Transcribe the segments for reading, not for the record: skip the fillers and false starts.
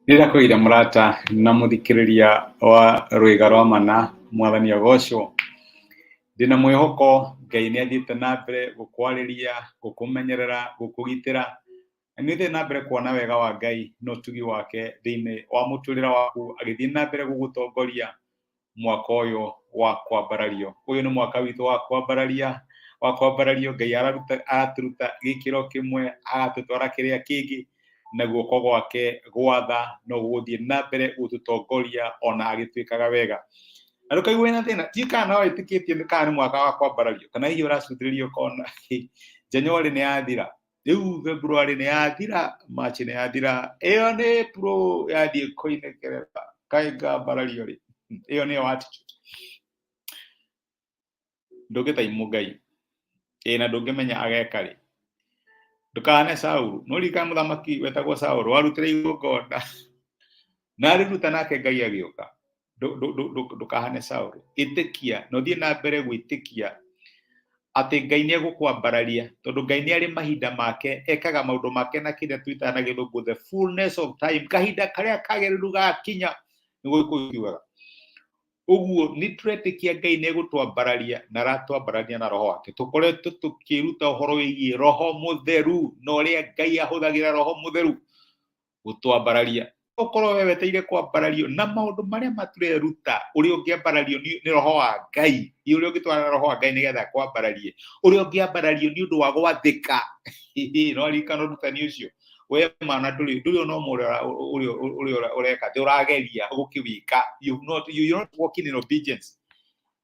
Nĩndakũgeithia mũrata na mũthikĩrĩria wa rwĩga rwa mana, mwathani agocwo. Ndĩna mwĩhoko Ngai nĩ athiĩte na mbere gũkwarĩria, gũkũmenyerera, gũkũgitĩra, na nĩ ũthiĩte na mbere kuona wega wa Ngai na ũtugi wake thĩinĩ wa mũtũrĩre waku, agĩthiĩ na mbere gũgũtongoria mwaka ũyũ wa kwambarario. Ũyũ nĩ mwaka witũ wa kwambararia, wa kwambarario. Ngai araruta, aratũruta gĩkĩro kĩmwe agatũtwara kĩrĩa kĩngĩ, na guoko gwake gwatha no gũgũthiĩ na mbere gũtũtongoria ona agĩtwĩkaga wega. Na ndũkaigue na thĩna, ti kana no wĩtĩkĩtie kana nĩ mwaka wa kwambarario, kana hihi ũracũthĩrĩria ũkona January nĩ yathira, rĩu February nĩ yathira, March nĩ yathira, ĩyo nĩ April yathiĩ kũinekerera, kaĩ ngambarario rĩ? Ĩyo nĩyo attitude. Ndũngĩtaimũ Ngai, ĩ na ndũngĩmenya ageka rĩ. Ndũkahane Saulu, no ririkana mũthamaki wetagwo Saulu warutire igongona na arĩruta nake Ngai agĩũka. Ndũkahane Saulu, ĩtĩkia na ũthiĩ na mbere gwĩtĩkia atĩ Ngai nĩ egũkwambararia, tondũ Ngai nĩ arĩ mahinda make, ekaga maũndũ make na kĩrĩa twĩtaga na gĩthũngũ the fullness of time, kahinda karĩa kagĩrĩru gakinya, nĩguo Gĩkũyũ kiugaga. Ũguo nĩ tũretĩkia Ngai nĩ egũtwambararia na aratwambararia na roho wake. Tũkoretwo tũkĩruta ũhoro wĩgiĩ roho mũtheru na ũrĩa Ngai ahũthagĩra roho mũtheru gũtwambararia. Ũkorwo we wetereire kwambarario na maũndũ marĩa matũreruta, ũrĩa ũngĩambarario nĩ roho wa Ngai, ũrĩa ũngĩtwarana na roho wa Ngai nĩgetha akwambararie, ũrĩa ũngĩambarario nĩ ũndũ wa gwathĩka. No ririkana ũrutani ũcio, we mana ndũrĩ ona ũmwe ũrĩa ũreka atĩ ũrageria gũkĩwĩka. You not walking in obedience.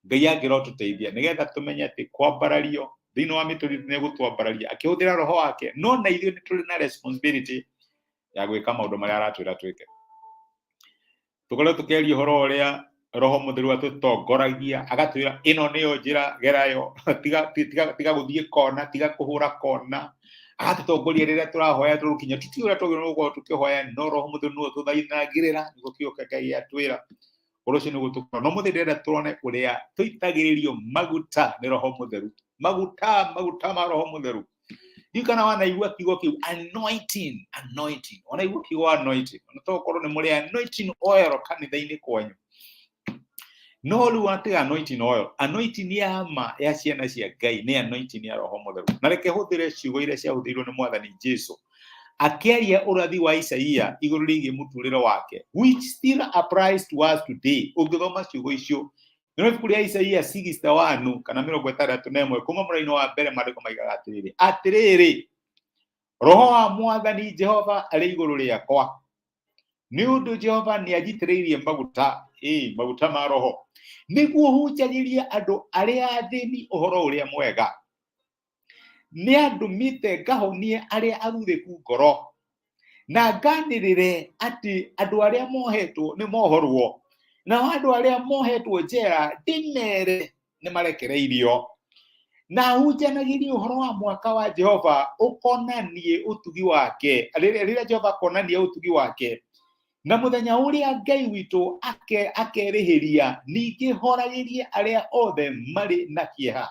Ngai angĩrotũteithia nĩgetha tũmenye atĩ kwambarario thĩinĩ wa mĩtũrĩre nĩ egũtwambararia akĩhũthĩra roho wake, no na ithuĩ nĩ tũrĩ na responsibility ya gwĩka maũndũ marĩa aratwĩra twĩke. Tũkoretwo tũkĩaria ũhoro ũrĩa roho mũtheru atũtongoragia, agatwĩra ĩno nĩyo njĩra, gerayo, tiga, tiga, tiga gũthiĩ kona, tiga kũhũra kona. Agatũtongoria rĩrĩa tũrahoya tũrũkinya, tũtiũĩ ũrĩa twagĩrĩirwo gũkorwo tũkĩhoya, no roho mũtheru nĩwe ũtũthaithagĩrĩra, nĩguo kiugo kĩa Ngai gĩatwĩra. Ũhoro ũcio nĩguo tũkorwo. No mũthĩ ndĩrenda tuone ũrĩa tũitagĩrĩrio maguta nĩ roho mũtheru. Maguta, maguta ma roho mũtheru. Ndiũĩ kana wanaigua kiugo kĩu anointing, anointing. Wanaigua kiugo anointing. Na to ũkorwo nĩ mũrĩ anointing oil kanitha-inĩ kwanyu. No rĩu watiga anointing oil, anointing ya ma ya ciana cia Ngai nĩ anointing ya roho mũtheru. Na reke hũthĩre ciugo iria ciahũthĩrirwo nĩ Mwathani Jesu akĩaria ũrathi wa Isaia igũrũ rĩgiĩ mũtũrĩre wake, which still applies to us today. Ũngĩthoma ciugo icio nĩ ibuku rĩa Isaia 61 kana 61 kuma mũraini wa mbere, maandĩko maigaga atĩrĩrĩ, atĩrĩrĩ, roho wa Mwathani Jehova arĩ igũrũ rĩakwa, nĩ ũndũ Jehova nĩ anjitĩrĩirie maguta, ĩ maguta ma roho, nĩguo hunjagĩrie andũ arĩa athĩni ũhoro ũrĩa mwega. Nĩ andũmĩte ngahonie arĩa athuthĩku ngoro, na nganĩrĩre atĩ andũ arĩa mohetwo nĩ mohorwo, nao andũ arĩa mohetwo njera ndĩmere nĩ marekereirio, na hunjanagĩrie ũhoro wa mwaka wa Jehova ũkonanie ũtugi wake, rĩrĩa Jehova akonania ũtugi wake, na mũthenya ũrĩa Ngai witũ akerĩhĩria, ningĩ horagĩrie arĩa othe marĩ na kĩeha,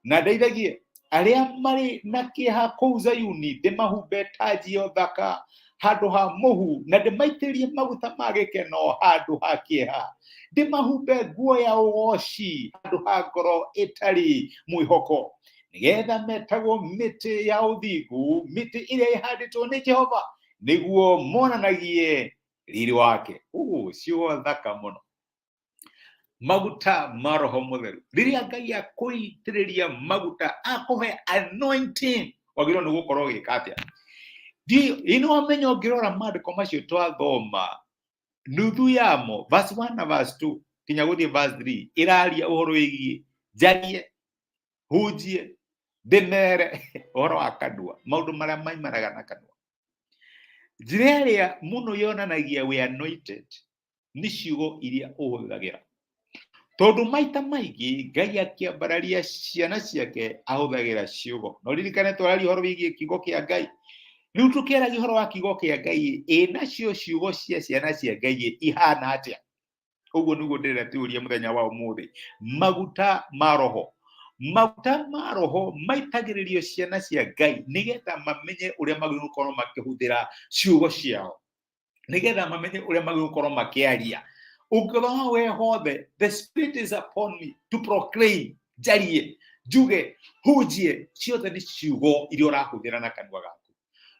na ndeithagie arĩa marĩ na kĩeha kũu Zayuni, ndĩmahumbe taji ya ũthaka handũ ha mũhu, na ndĩmaitĩrĩrie maguta ma gĩkeno handũ ha kĩeha, ndĩmahumbe nguo ya ũgoci handũ ha ngoro ĩtarĩ mwĩhoko, nĩgetha metagwo mĩtĩ ya ũthingu, mĩtĩ ĩrĩa ĩhandĩtwo nĩ Jehova, nĩguo monanagie riri wake. Ũũ ciugo thaka mũno. Maguta ma roho mũtheru, rĩrĩa Ngai akũitĩrĩria maguta, akũhe anointing, wagĩrĩirwo nĩ gũkorwo ũgĩka atĩa? Ĩ nĩ wamenya, ũngĩrora maandĩko macio twathoma, nuthu yamo, verse 1 na verse 2 kinya gũthiĩ verse 3, ĩraria ũhoro wĩgiĩ njarie, hunjie, ndĩmere ũhoro wa kanua, maũndũ marĩa maimanaga na kanua. Njĩra ĩrĩa mũno yonanagia we anointed nĩ ciugo iria ũhũthagĩra, tondũ maita maingĩ Ngai akĩambararia ciana ciake ahũthagĩra ciugo. No ririkane twararia ũhoro wĩgiĩ kiugo kĩa Ngai. Rĩu tũkĩaragia ũhoro wa kiugo kĩa Ngai, ĩ nacio ciugo cia ciana cia Ngai ihana atĩa? Ũguo nĩguo ndĩrenda tũrie mũthenya wa ũmũthĩ. Maguta ma roho, maguta ma roho maitagĩrĩrio ciana cia Ngai nĩgetha mamenye ũrĩa magĩrĩirwo gũkorwo makĩhũthĩra ciugo ciao. Nĩgetha mamenye ũrĩa magũkorwo makĩaria. Ũngĩthoma we hothe, "The Spirit is upon me to proclaim," njarie, njuge, hunjie, ciothe nĩ ciugo iria ũrahũthĩra na kanua gaku.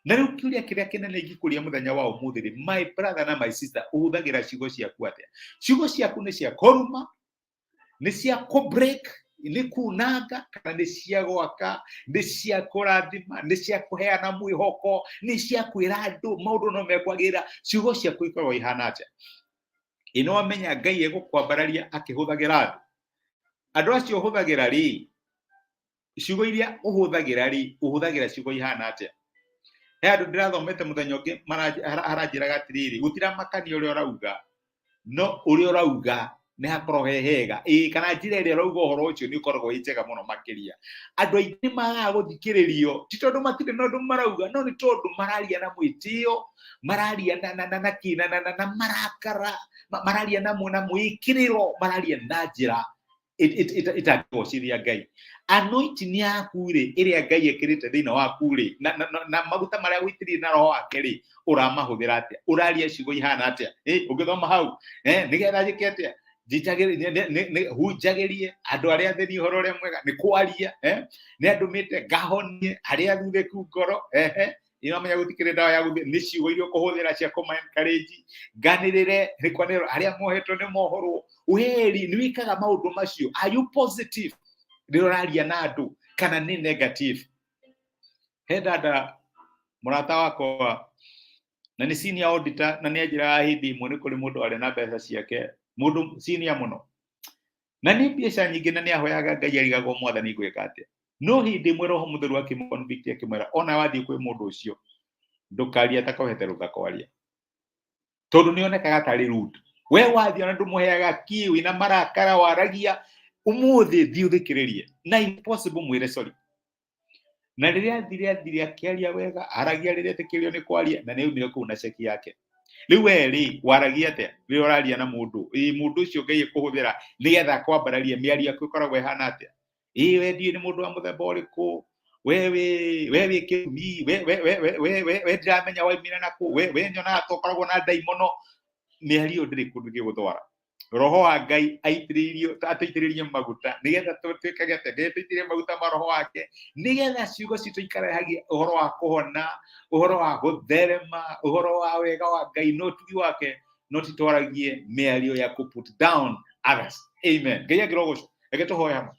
Na rĩu kĩũria kĩrĩa kĩnene ingĩkũria mũthenya wa ũmũthĩ rĩ, my brother na my sister, ũhũthagĩra ciugo ciaku atĩa? Ciugo ciaku nĩ cia kũruma, nĩ cia kũ-break, nĩ kunanga, kana nĩ cia gwaka, nĩ cia kũrathima, nĩ cia kũheana mwĩhoko, nĩ cia kwĩra andũ maũndũ no mekwagĩrĩra? Ciugo ciaku ikoragwo ihana atĩa? Ĩ nĩ wamenya Ngai egũkwambararia akĩhũthagĩra andũ? Andũ acio ũhũthagĩra rĩ, ciugo iria ũhũthagĩra rĩ, ũhũthagĩra ciugo ihana atĩa? He andũ ndĩrathomete mũthenya ũngĩ haranjĩraga atĩrĩrĩ, gũtiramakania ũrĩa ũrauga, no ũrĩa ũrauga nĩ hakorwo he hega, ĩĩ, kana njĩra ĩrĩa ũrauga ũhoro ũcio nĩ ũkoragwo ĩ njega mũno makĩria. Andũ aingĩ nĩ magaga gũthikĩrĩrio ti tondũ matirĩ na ũndũ marauga, no nĩ tondũ mararia na mwĩtĩo, mararia na kĩ na marakara, mararia na mwĩkĩrĩro, mararia na njĩra itangĩgocithia Ngai. Anointing yaku rĩ, ĩrĩa Ngai ĩkĩrĩte thĩinĩ waku rĩ, na maguta marĩa wĩitĩrĩirie na Roho wake rĩ, ũramahũthĩra atĩa? Ũraria ciugo ihana atĩa? Ũngĩthoma hau, nĩgetha njĩke atĩa? Hunjagĩrie andũ arĩa athĩni ũhoro ũrĩa mwega, nĩ kwaria, nĩ andũmĩte ngahonie arĩa athuthĩku ngoro, ehe, iramenya gũtikĩrĩ ndawa ya gũthĩ, nĩ ciugo iria ũkũhũthĩra cia kũma encourage, nganĩrĩre, nĩ kwanĩrĩra arĩa mohetwo nĩ mohorwo. Weri nĩ wĩkaga maũndũ macio? Are you positive rĩrĩa ũraria na andũ, kana nĩ negative? He dada mũrata wakwa na nĩ senior auditor, na nĩ anjĩraga hĩndĩ ĩmwe nĩ kũrĩ mũndũ arĩ na mbeca ciake, mũndũ senior mũno na nĩ mbeca nyingĩ, na nĩ ahoyaga Ngai, arigagwo, "Mwathani, ngwĩka atĩa?" No hĩndĩ ĩmwe Roho Mũtheru akĩmũ-convict, akĩmwĩra, "Ona wathiĩ kwĩ mũndũ ũcio, ndũkaria ta kohete rũtha kwaria, tondũ nĩ onekaga tarĩ rude. We wathiĩ ona ndũmũheaga kĩ, wĩna marakara waragia. Ũmũthĩ thiĩ ũthikĩrĩrie na if possible mwĩre sorry." Na rĩrĩa athire akĩaria wega, aragia rĩrĩa etĩkĩrio nĩ kwaria, na nĩ aumire kũu na ceki yake. Rĩu we rĩ, waragia atĩa rĩrĩa ũraria na mũndũ? Ĩ mũndũ ũcio Ngai ekũhũthĩra nĩgetha akwambararie, mĩario yaku ĩkoragwo ĩhana atĩa? Ĩ we ndiũĩ nĩ mũndũ wa mũthemba ũrĩkũ, we wĩ kĩrumi, we ndiramenya waumire nakũ, we nyonaga ta ũkoragwo na ndaimono. Mĩario ndĩrĩ kũndũ ĩgũtwara. Roho wa Ngai aitĩrĩirio, atũitĩrĩrie maguta nĩgetha tũtuĩkage atĩa? Ngai atũitĩrĩrie maguta ma Roho wake nĩgetha ciugo citũ ikarehagia ũhoro wa kũhona, ũhoro wa gũtherema, ũhoro wa wega wa Ngai na ũtugi wake, no ti twaragie mĩario ya kũ put down others. Amen. Ngai angĩrogocwo. Reke tũhoe hamwe.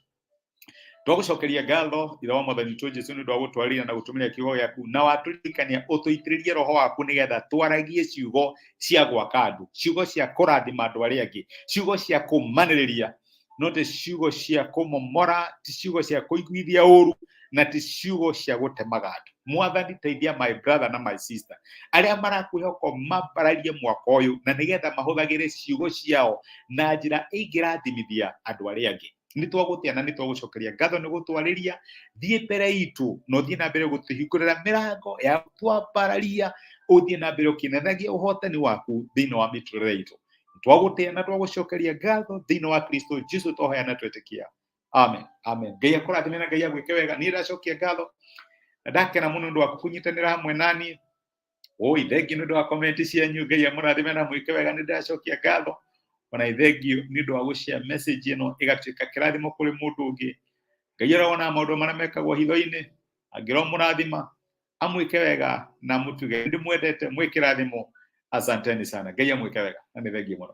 Twagũcokeria ngatho, Ithe wa Mwathani witũ Jesu, nĩ ũndũ wa gũtwarĩria na gũtũmĩra kiugo gĩaku, na watũririkania ũtũitĩrĩrie Roho waku nĩgetha twaragie ciugo cia gwaka andũ, ciugo cia kũrathima andũ arĩa angĩ, ciugo cia kũmanĩrĩria, no ti ciugo cia kũmomora, ti ciugo cia kũiguithia ũru, na ti ciugo cia gũtemaga andũ. Mwathani, teithia my brother na my sister arĩa marakwĩhoka mambararie mwaka ũyũ, na nĩgetha mahũthagĩre ciugo ciao na njĩra ĩngĩrathimithia andũ arĩa angĩ. Nĩ twagũtĩa na nĩ twagũcokeria ngatho nĩ gũtwarĩria. Thiĩ mbere itũ na ũthiĩ na mbere gũtũhingũrĩra mĩrango ya twambararia, ũthiĩ na mbere ũkĩnenagia ũhotani waku thĩinĩ wa mĩtũrĩre itũ. Twagũtĩa na twagũcokeria ngatho thĩinĩ wa Kristo Jesu twahoya na twetĩkia. Amen, amen. Ngai akũrathime na Ngai agwĩke wega. Niĩ ndacokia ngatho na ndakena mũno nĩ ũndũ waku kũnyitanĩra hamwe nani. Oi, thengiũ nĩ ũndũ wa comment cianyu. Ngai amũrathime na mwĩke wega. Nĩ ndacokia ngatho ona thengio nĩ ũndũ wa gũshare message ĩno ĩgatuĩka kĩrathimo kũrĩ mũndũ ũngĩ. Ngai ũrĩa wonaga maũndũ marĩa mekagwo hitho-inĩ angĩromũrathima, amwĩke wega na mũtuge. Ndĩmwendete, mwĩ kĩrathimo. Asanteni sana. Ngai amwĩke wega na nĩ thengiũ mũno.